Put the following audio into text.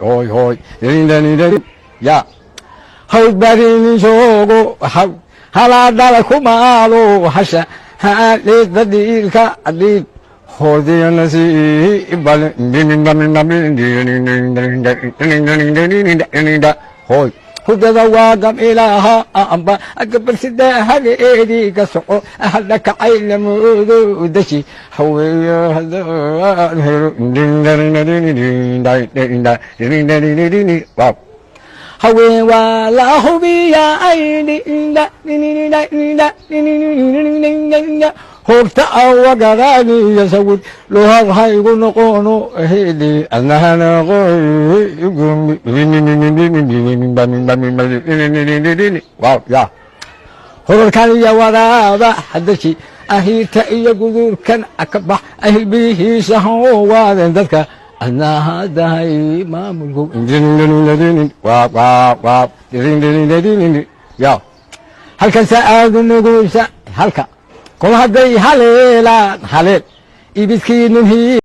Hoy hoy ya hawd barinin joogo halaadhala kumaalo hasha haaleeda dhiilka dhiil hoy hudada waa gam ilaaha amba gabalsida haleedii ka soco hadha kacay lamoodo dashi haweeyo. Haween waa la hubiyaa hoogta awagadaaniyo sawir luhad haygu noqono heli adnahana horarkan iyo waraaba hadashi ahiirta iyo gudurkan akabax ahilbihiisa hawaaden dadka adnahadahay maamulku ya halkan saaadu nugusa halka kol hadday haleelaan haleel ibidkiinin.